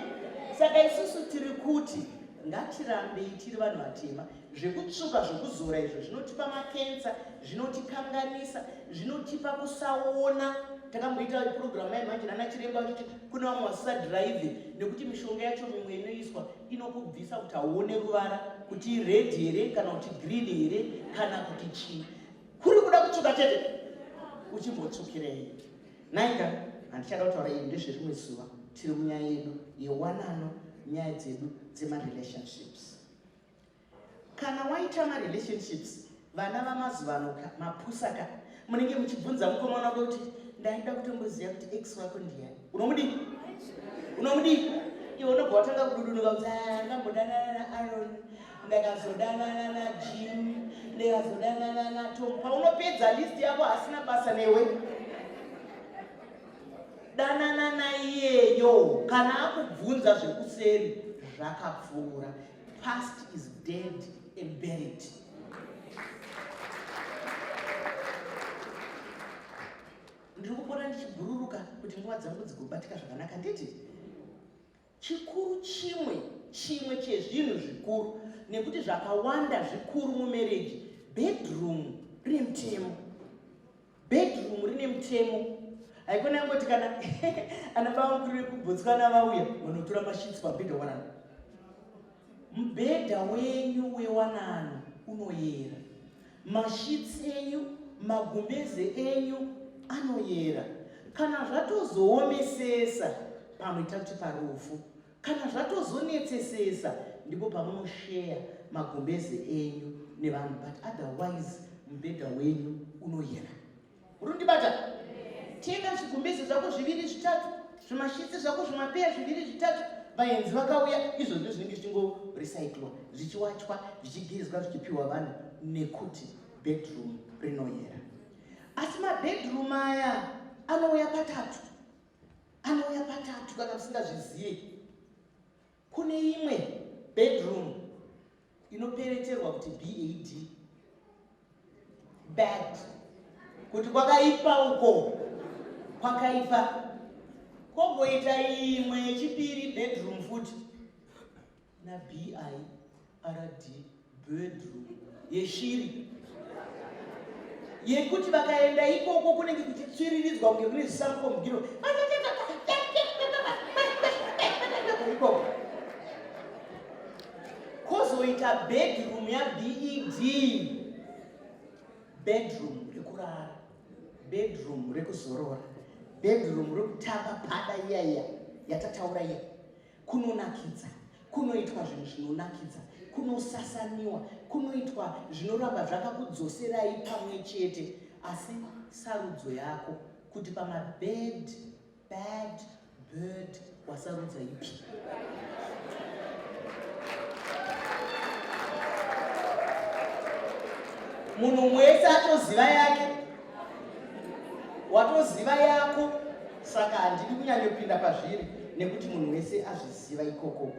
Saka isusu tiri kuti ngatirambei tiri vanhu vatema. Zvekutsvuka zvekuzora izvo zvinotipa makensa, zvinotikanganisa, zvinotipa kusaona. Takamboita program yamanje nana chiremba vachiti kune vamwe vasisadrive nekuti mishonga yacho mimwe inoiswa inokubvisa kuti hauone ruvara kuti ired here kana kuti green here kana kuti chii. Kuri kuda kutsvuka chete uchimbotsvukirei? Naika handichada kutaura iyi ndezverimwe zuva. Tiri munyaya yedu yewanano, nyaya dzedu dzemarelationships. Kana waita marelationships Vana vamazuvano ka mapusa ka munenge muchibvunza mukomana wako kuti ndaida kutomboziva kuti ex wako ndiyani. Unomudii? Unomudii? Iwe unobva watanga kududunuka kuti ah, ndakambodanana naAron, ndakazodanana naJim, ndikazodanana naTom. Paunopedza list yako asina basa newe. Danana naiyeyo kana akubvunza zvekuseri zvakapfuura. Past is dead and buried. Ndiri kupota ndichibhururuka kuti nguva dzangu dzigobatika zvakanaka nditi chikuru chimwe chimwe chezvinhu zvikuru nekuti zvakawanda zvikuru mumereji bedroom rine mutemo Bedroom rine mutemo. Haikona yangoti kana ana baba mukuru vekuBotswana vauya vanotora masheets pamubhedha wanano. Mubhedha wenyu wewanano unoyera. Masheets enyu, magumbeze enyu anoyera. Kana zvatozoomesesa pamwe takuti parufu. Kana zvatozonetsesesa ndipo pamunosheya magumbeze enyu nevanhu but otherwise mubhedha wenyu unoyera. Uri kundibata? Tenga zvigumbeze zvako zviviri zvitatu, zvimashitsi zvako zvimapeya zviviri zvitatu. Vaenzi vakauya izvozvo zvinenge zvichingorecyclwa zvichiwachwa zvichigezwa zvichipiwa vanhu nekuti bedroom rinoyera. Asi mabedroom aya anouya patatu. Anouya patatu kana musingazvizive. Kune imwe bedroom inopereterwa kuti BAD. Bad. Kuti kwakaipa uko. Kwakaipa. Kogoita imwe yechipiri bedroom futi. Na BI RD bedroom yeshiri yekuti vakaenda ikoko kunenge kuchitsviriridzwa kunge kune zvisango mugiro ikoko kozoita bedroom yabed bedroom rekurara bedroom rekuzorora bedroom rekutamba pada iya iya yatataura iya Kunonakidza, kunoitwa zvinhu zvinonakidza, kunosasaniwa, kunoitwa zvinoramba zvakakudzoserai pamwe chete. Asi sarudzo yako kuti pamabed, bad, bird wasarudza ipi? Munhu wese atoziva yake, watoziva yako. Saka handidi kunyanyopinda pazviri nekuti munhu wese azviziva ikoko.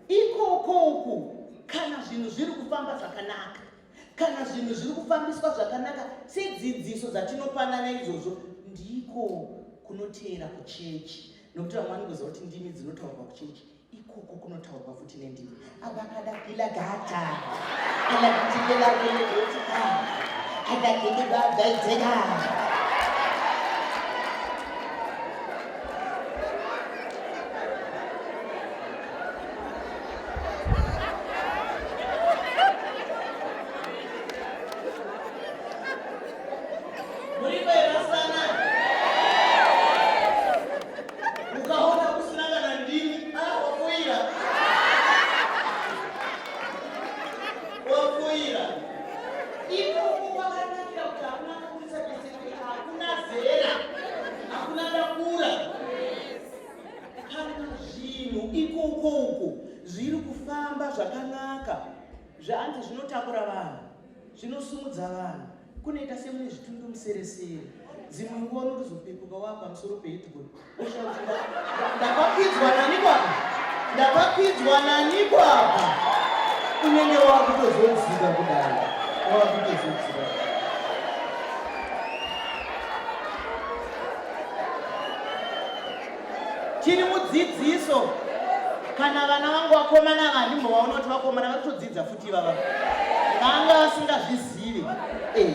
Ikoko uku kana zvinhu zviri kufamba zvakanaka, kana zvinhu zviri kufambiswa zvakanaka sedzidziso dzatinopanana izvozvo, ndiko kunoteera kuchechi nokuti vamwe vanongoziva kuti ndimi dzinotaurwa kuchechi. Ikoko kunotaurwa futi nendimi. Abakadakilagata alakutikelakelegotika adakilibabedzeka. Muripo here vasikana? Ukaona kusina kana ndimi, ah, wafoira. Wafoira. Ikoko kwakanakira kuti hakuna kukurisa peseke, hakuna zera, hakuna ndakura. Kana zvinhu ikoko uko zviri kufamba zvakanaka, zvaanzi zvinotakura vanhu. Zvinosumudza vanhu. Kunoita semune zvitundu museresere. Dzimwe nguva unotozopepuka wava pamusoro peheadboard woshaya kuti ndakakwidzwa naniko apa? Ndakakwidzwa naniko apa? Unenge wakutozodzika kudai. Wakutozodzika. Tiri mudzidziso. Kana vana vangu vakomana ava handimbovaona kuti vakomana vari kutodzidza futi ivava. Vanga vasingazvizivi. Eh,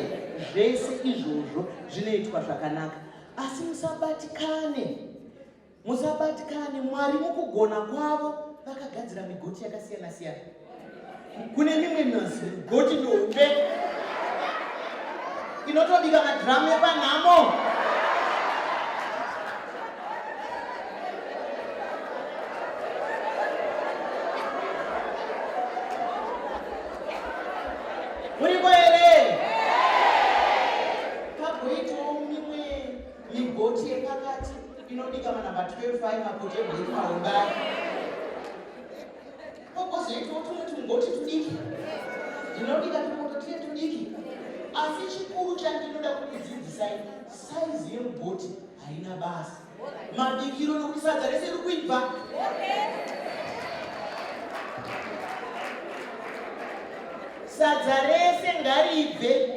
zvese izvozvo zvinoitwa zvakanaka. Asi musabatikane. Musabatikane. Mwari mukugona kwavo vakagadzira migoti yakasiyana siyana. Kune mimwe migoti mihombe inotobika madhiramu epanhamo. Muriko here? Ndinobika manamba 12 ayo mapoto eblack mahombe ayo. Kogozoitawo tumwe tungoti tudiki. Ndinobika tupoto tuye tudiki. Asi chikuru chandinoda kukudzidzisai, saizi yemugoti haina basa. Mabikiro nokuti sadza rese riri kuibva. Sadza rese ngaribve.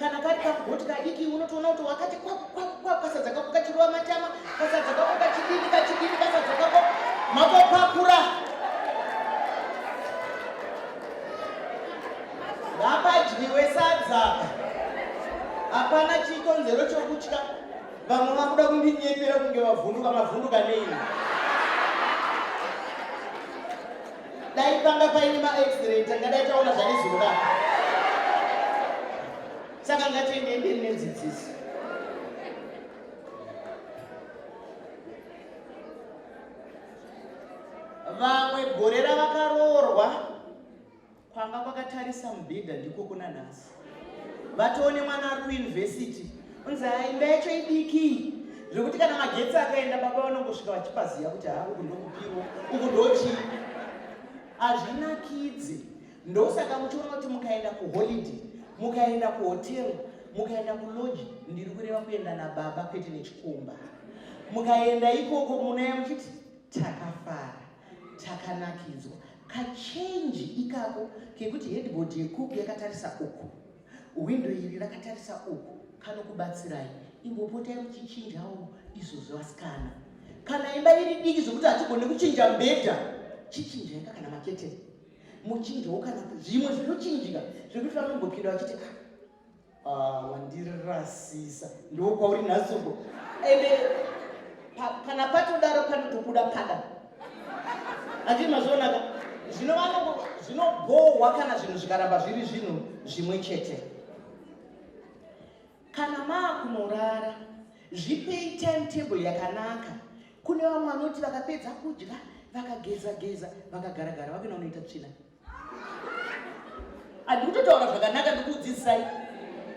Kana kari kagoti kadiki unotoona kuti wakati kwaku kwaku kwaku kasadza kako kachirova matama, kasadza kako kachidini kachidini kasadza kako matopakura. Ngapadyiwe sadza. Hapana chikonzero chokutya. Vamwe vakuda kundinyepera kunge vavhunduka, mavhunduka nei? Dai panga paine ma-x-ray tangadai taona zvanezuro ka. Saka ngatiendei mberi nedzidziso. Vamwe gore ravakaroorwa Kwanga kwakatarisa mubhedha ndiko kuna nhasi. Vatoone mwana ari kuuniversity. Unzi haa imba yacho idiki zvekuti kana magetsi akaenda baba vanongosvika vachipaziya kuti haa uku ndokupiro uku ndochii. Hazvinakidzi. Ndosaka muchiona kuti mukaenda kuholiday, mukaenda kuhotel, mukaenda kulodge, ndiri kureva kuenda nababa kwete nechikomba. Mukaenda ikoko munouya muchiti takafara. Takanakidzwa. Kachange ikako kekuti headboard yekuku yakatarisa uku, window iri rakatarisa uku kanokubatsirai. Imbopotai muchichinjawo izvozvo vasikana. Kana imba iri diki zvekuti hatigone kuchinja mubhedha, chichinjaika kana maketeni muchinjawo kana zvimwe zvinochinjika zvekuti vanombopinda vachiti ah, Ah, wandirasisa ndokwauri nhasi uko ende pa, kana patodaro panotobuda pada handii mazvionaka zvino zvinobhohwa kana zvinhu zvikaramba zviri zvinhu zvimwe chete kana maakunorara zvipei time table yakanaka kune vamwe vanoti vakapedza kudya vakageza geza vakagaragara vakuenda kunoita tsvina Handikutotaura zvakanaka ndikudzidzisai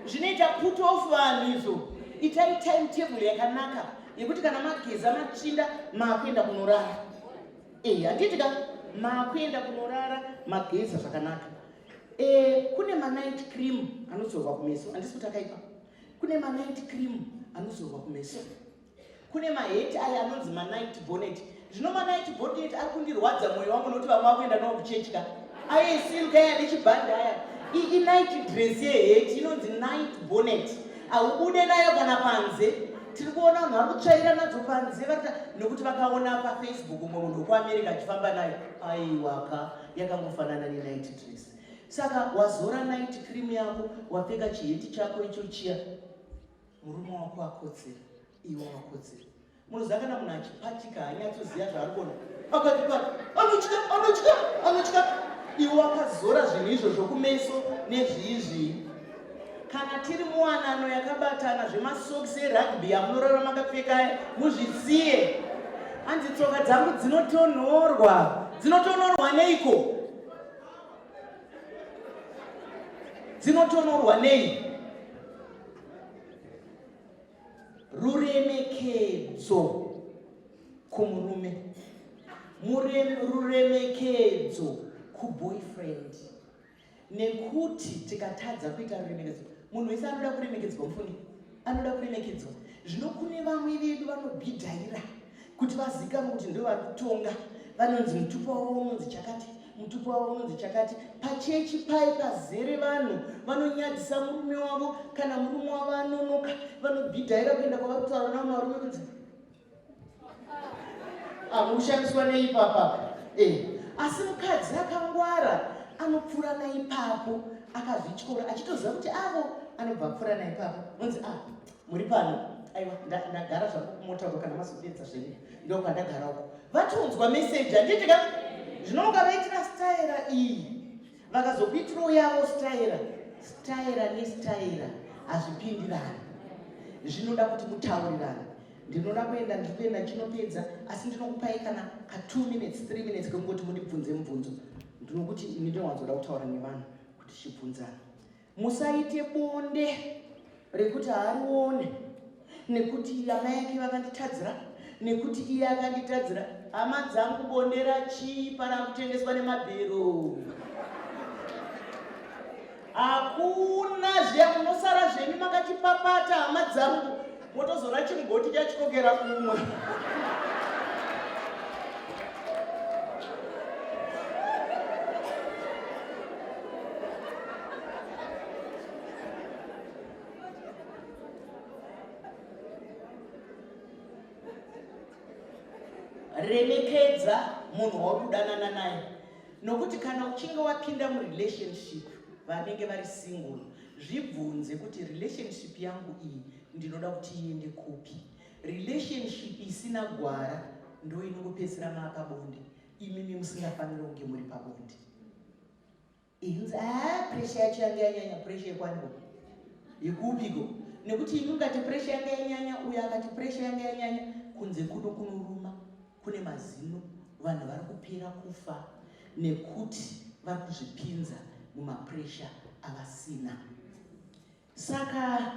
zvinoita put off vanhu izvo. Itai time table yakanaka yekuti kana mageza matsvinda makuenda kunorara. Eh, handiti ka makuenda kunorara mageza zvakanaka. Eh, kune manight cream anozorwa kumeso handisi kuti akaipa. Kune manight cream anozorwa kumeso. Kune maheti aya anonzi manight bonnet. Zvino manight bonnet ari kundirwadza mwoyo wangu nokuti vamwe vakuenda nawo kuchechi ka. Aye silk aya nechibhandi aya. I night dress yeheti inonzi night bonnet. Haubude nayo kana panze. Tiri kuona vanhu vari kutsvaira nadzo panze vari nokuti vakaona paFacebook umwe munhu wekuAmerica achifamba nayo. Aiwaka yakangofanana nenight dress. Saka wazora night cream yako, wapfeka chiheti chako icho chiya. Murume wako akotsira, iwe wakotsira. Munoziva kana munhu achipatika haanyatsoziva zvaari kuona. Akati pati anotya, anotya, anotya. Iwe wakazora zvinhu izvozvo kumeso nezvii zvii. Kana tiri muwanano yakabatana zvemasokisi erugby amunorara makapfeka aya muzvisiye. Hanzi tsoka dzangu dzinotonhorwa. Dzinotonhorwa neiko? Dzinotonhorwa nei? Ruremekedzo kumurume, ruremekedzo kuboyfriend. Nekuti tikatadza kuita ruremekedzo, munhu wese anoda kuremekedzwa mufunge, anoda kuremekedzwa. Zvino kune vamwe vedu vanobhidhaira kuti vazikanwe kuti ndivo vari kutonga, vanonzi mutupo wavo unonzi chakati, mutupo wavo unonzi chakati. Pachechi paye pazere vanhu vanonyadzisa murume wavo, kana murume wavo anonoka vanobhidhaira kuenda kwavari kutaura navo varume kunzi amukushandiswa neipapa. Asi mukadzi akangwara anopfuura naipapo akazvityora achitoziva kuti avo anobva apfuura naipapo onzi ah, muri pano aiwa ndagara zvangu kumota uko kana mazopedza zvenyu ndokwandagara uko. Vatonzwa meseji handiti ka? Zvino ukavaitira staira iyi vakazokuitirawo yavo staira, staira nestaira hazvipindirani, zvinoda kuti mutaurirane. Ndinoda kuenda, ndiri kuenda ndichinopedza, asi ndinokupai kana ka 2 minutes 3 minutes kekungoti mundibvunze mubvunzo. Ndinokuti ini ndinowanzoda kutaura nevanhu kuti tichibvunzana. Musaite bonde rekuti haarione. Nekuti amai ake vakanditadzira, nekuti iye akanditadzira. Hama dzangu, bonde rachipa rakutengeswa nemabhero. Hakuna zviya, munosara zvenyu makatipapata hama dzangu, motozora chimugoti chachikokera kumwe. Remekedza munhu wauri kudanana naye, nokuti kana uchinge wapinda murelationship, vanenge vari single, zvibvunze kuti relationship yangu iyi ndinoda kuti iende kupi. Relationship isina gwara ndo inongopedzisira maapabonde, imimi musingafaniri kunge muri pabonde. Inzi ah, pressure yacho yanga yanyanya. Pressure yekwaniko, yekupiko? Nekuti imi ungati pressure yanga yanyanya, uyo akati pressure yanga yanyanya. Kunze kuno kunoruma, kune mazino, vanhu vari kupera kufa nekuti vari kuzvipinza mumapressure avasina. Saka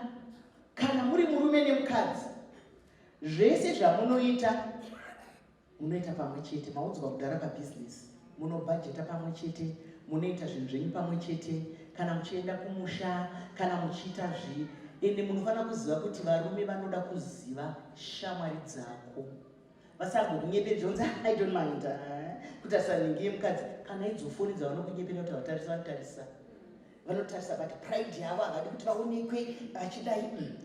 kana muri murume nemukadzi, zvese zvamunoita munoita pamwe chete. Maudzwa kudhara pabhizinesi, munobhajeta pamwe chete, munoita zvinhu zvenyu pamwe chete, kana muchienda kumusha, kana muchiita zvi. Ende munofanira kuziva kuti varume vanoda kuziva shamwari dzako, vasambokunyeperi zvonzi I don't mind kutarisa nhingi yemukadzi. Kana idzo foni dzavanokunyepera kuti havatarisa, vanotarisa, vanotarisa, but pride yavo havadi kuti vaonekwe vachidai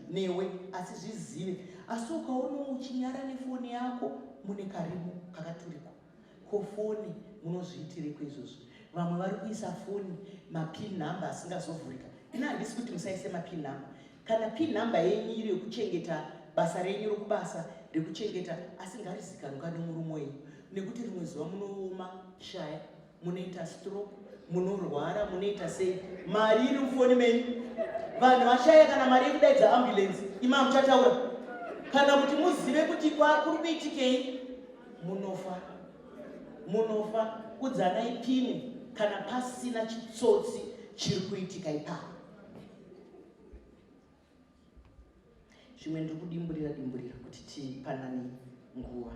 newe. Asi zvizive, asi ukaonawo uchinyara nefoni yako, mune karimo kakaturikwa. Ko foni munozviitireko izvozvo? Vamwe vari kuisa foni mapin number asingazovhurika. Ina handisi kuti musaise mapin number. Kana pin number yenyu iri yekuchengeta basa renyu rokubasa rekuchengeta, asi ngarizikanwa nemurume wenyu, nekuti rimwe zuva munooma shaya, munoita stroke, munorwara, munoita sei, mari iri mufoni menyu. Vanhu vashaya kana mari yekudaidza ambulance, ima muchataura kana kuti muzive kuti kuri kuitikei. Munofa, munofa. Udzanai pini kana pasina chitsotsi chiri kuitika ipapo. Zvimwe ndiri kudimburira dimburira kuti tipanane nguva.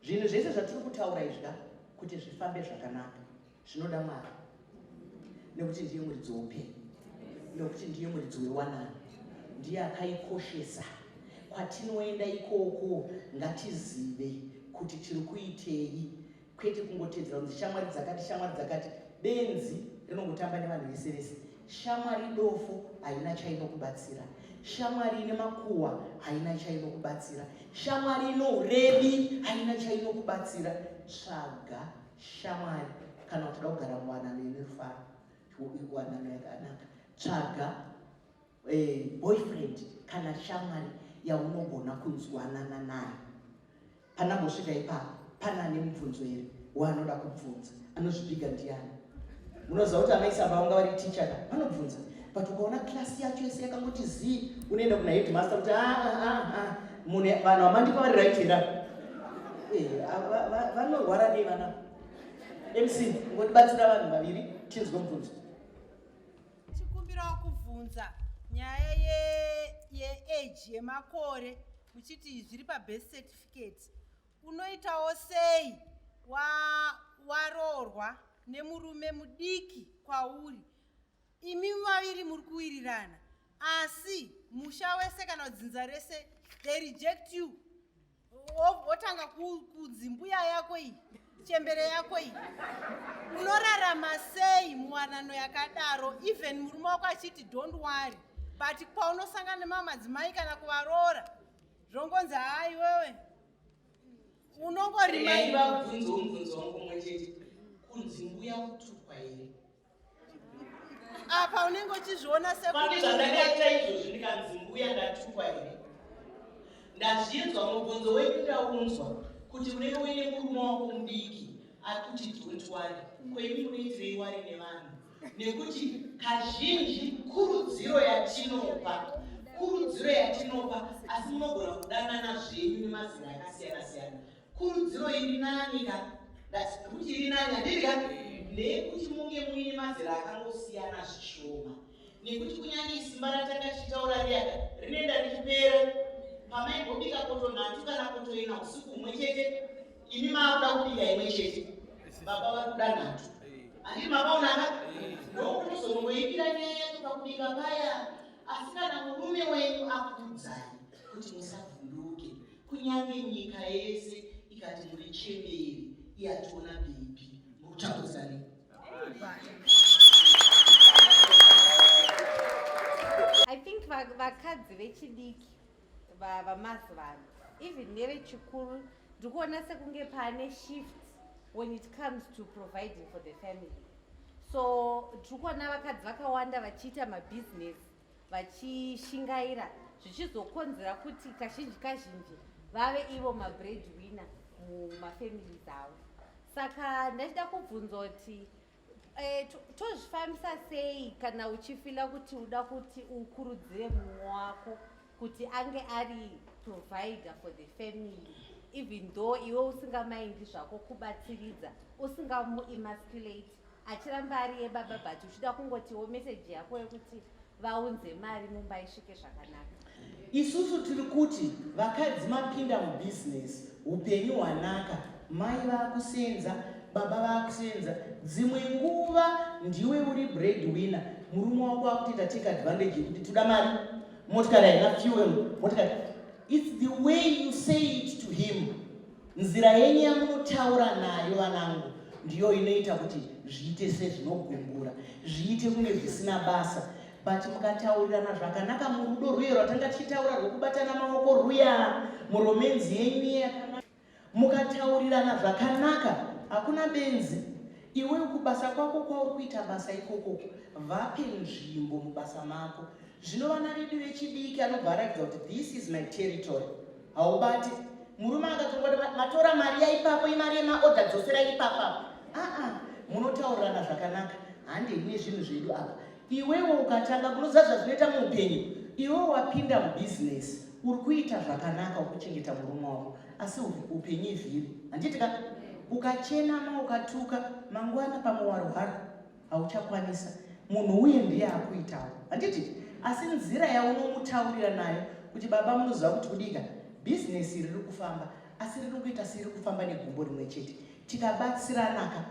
Zvinhu zvese zvatiri kutaura izvi ka, kuti zvifambe zvakanaka zvinoda Mwari, nekuti ndiye muridzi weupenyu, nekuti ndiye muridzi wewanano, ndiye akaikoshesa. Kwatinoenda ikoko ngatizive kuti tiri kuitei, kwete kungotedzera kunzi shamwari dzakati, shamwari dzakati. Benzi rinongotamba nevanhu vese vese. Shamwari dofo haina chainokubatsira, shamwari ine makuhwa haina chainokubatsira, shamwari ino urevi haina chainokubatsira. Tsvaga shamwari kana uchida kugara muwanano ine rufaro, wanano yakanaka. Tsvaga boyfriend kana shamwari yaunogona kunzwanana nayo. Panambosvika ipapo, pane ane mubvunzo here waanoda kubvunza? Anozvibiga ndiani? Munoziva kuti amaisamba vanga vari ticha ka, vanobvunza, but ukaona klasi yacho yese yakangoti zii, unoenda kuna headmaster kuti ah, ah, ah, munhu vanhu vamandipa vari right here? Vanorwara nei vana? MC, ngotibatsira vanhu vaviri tinzwe mubvunzo. Chikumbirawo kubvunza nyaya yeage, yemakore, muchiti zviri pabirth certificate. Unoitawo sei waroorwa nemurume mudiki kwauri? Imi vaviri muri kuwirirana, asi musha wese kana dzinza rese, they reject you. Wotanga kunzi mbuya yako iyi, chembere yako iyi. Unorarama sei muwanano yakadaro, even murume wako achiti don't worry, but paunosangana nemamadzimai kana kuvaroora zvongonzi haa, iwewe unongorima? Vabvunzo, mubvunzo wangu mumwe chete: kunzi mbuya kutukwa here? Apa unenge uchizviona. Pane zvandakaita izvozvi ndikanzi mbuya, ndatukwa here? Ndazvinzwa mubvunzo wenyu, ndaunzwa kuti unenge uine murume wako mudiki akuti don't worry. Kwenyu munoitirei worry nevanhu? Nekuti kazhinji kurudziro yatinopa, kurudziro yatinopa, asi munogona kudanana zvenyu nemazera akasiyana siyana. Kurudziro iri nani ka, kuti iri nani handiri ka, ndeyekuti munge muine mazera akangosiyana zvishoma. Nekuti kunyange simba ratanga tichitaura riyaka rinoenda richipera. Pamaimbobika poto nhatu kana poto ina usiku humwe chete, imi maakuda kubika imwe chete, baba vari kuda nhatu. Handiti mapaonaka? Ndokunozongoipira nyaya yacho pakubika paya. Asi kana murume wenyu akuudzai kuti musavhunduke, kunyange nyika yese ikati muri chemberi, iye ationa bhebhi, muri. I think vakadzi vechidiki vamazuva ano, even nevechikuru, ndiri kuona sekunge pane shift when it comes to providing for the family. So tiri kuona vakadzi vakawanda vachiita mabhizinesi, vachishingaira, zvichizokonzera kuti kazhinji kazhinji vave ivo mabread winner mumafamilies avo. Saka ndachida kubvunza kuti tozvifambisa sei kana uchifeela kuti uda kuti ukurudzire mumwe wako kuti ange ari provider for the family, even though iwe usingamaindi zvako kubatsiridza, usingamuemasculate, achiramba ari yebaba, but uchida kungotiwo meseji yako yekuti vaunze mari mumba isvike zvakanaka? Isusu tiri kuti vakadzi mapinda mubhizinesi, upenyu hwanaka, mai vakusenza, baba vakusenza. Dzimwe nguva ndiwe uri bread winner, murume wako akutoita take advantage yekuti toda mari, motikari haina fuel, motikari. It's the way you say it to him. Nzira yenyu yamunotaura nayo, vanangu, ndiyo inoita kuti zviite sezvinogumbura, zviite kunge zvisina basa. But mukataurirana zvakanaka murudo rwuye rwatanga tichitaura rwekubatana maoko rwuya, muromenzi yenyu iye yakanaka, mukataurirana zvakanaka, hakuna benzi. Iwe kubasa kwako kwauri kuita basa ikoko, vape nzvimbo mubasa mako. Zvino vana vedu vechidiki anobva aratidza kuti this is my territory, haubati. Murume akatongoti matora mari yaipapo, imari yemaodha, dzosera ipapa. Aa, munotaurirana zvakanaka, handei nezvinhu zvedu apa. Iwewo ukatanga kunoziva zvazvinoita muupenyu, iwewo wapinda mubhizinesi, uri kuita zvakanaka, ukuchengeta murume wako, asi upenyu ivhiri, handiti ka? Ukachenama, ukatuka, mangwana pamwe warwara, hauchakwanisa. Munhu uye ndiye akuitawo, handiti? Asi nzira yaunomutaurira nayo kuti, baba, munoziva kuti kudika bhizinesi riri kufamba, asi riri kuita seriri kufamba negumbo rimwe chete. Tikabatsiranaka,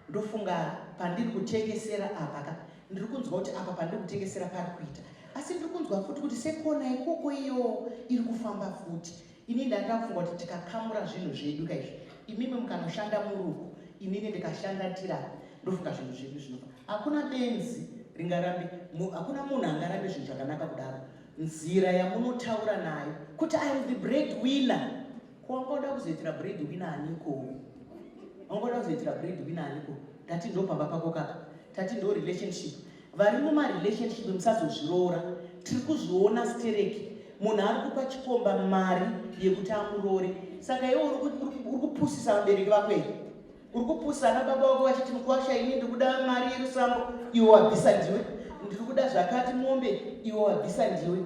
ndofunga pandiri kutengesera apa ka, ndiri kunzwa kuti apa pandiri kutengesera pari kuita, asi ndiri kunzwa futi kuti sekona ikoko iyo iri kufamba futi. Ini ndanda kufunga kuti tikakamura zvinhu zvedu kaizvi, imimi mukanoshanda muruku, inini ndikashanda tirapa, ndofunga zvinhu zvedu zvinofa. Hakuna benzi ringarambe, hakuna munhu angarambe zvinhu zvakanaka kudaro. Nzira yamunotaura nayo kuti I am the bread winner. Ko wanga uda kuzoitira bread winner aniko? Wanga uda kuzoitira bread winner aniko? Tati ndo pamba pako kaka, tati ndo relationship. Vari mumarelationship, musazozviroora. Tiri kuzviona stereki, munhu ari kupa chikomba mari yekuti amuroore. Saka iwe uri kupusisa vabereki vako here? Uri kupusisa ana baba vako vachiti, mukwasha, ini ndiri kuda mari yerusambo, iwe wabvisa ndiwe. Ndiri kuda zvakati, mombe, iwe wabvisa ndiwe.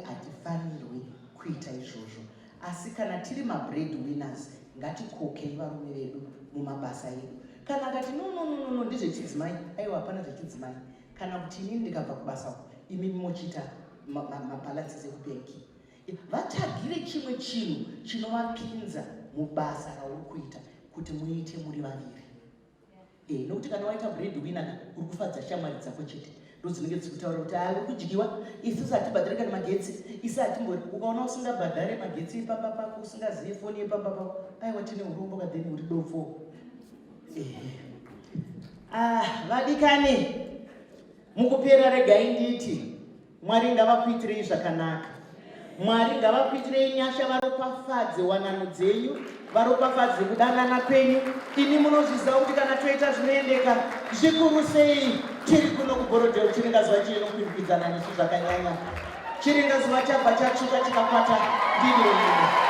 Hatifanirwi kuita izvozvo. Asi kana tiri mabread winners, ngatikokei varume vedu mumabasa edu. Kana akati, no, no, no, no, ndezvechidzimai, aiwa, hapana zvechidzimai. Kana kuti inini ndikabva kubasa uko, imimi mochiita mabalances ekubhenki. Vatsvagire chimwe chinhu chinovapinza mubasa rauri kuita kuti muite muri vaviri. Nokuti kana waita bread winner ka, uri kufadza shamwari dzako chete, ndo dzinenge dzichikutaura kuti a uri kudyiwa, isusu hatibhadhare kana magetsi, isu hatimbori. Ukaona usingabhadhare magetsi epamba pako, usingazivi foni yepamba pako, aiwa, tine urombo kadheni, uri dofo. Ah, vadikani, mukupera regai nditi Mwari ngavakuitirei zvakanaka. Mwari ngavakuitirei nyasha, varopafadze wanano dzenyu, varopafadze kudanana kwenyu. Imi munozviziva kuti kana toita zvinoendeka zvikuru sei. Tiri kuno kuBorrowdale, chiringazuva chiri nokukwikwidzana nesu zvakanyanya. Chiringazuva chabva chatsvuka chikakwata. Ndini wenyika.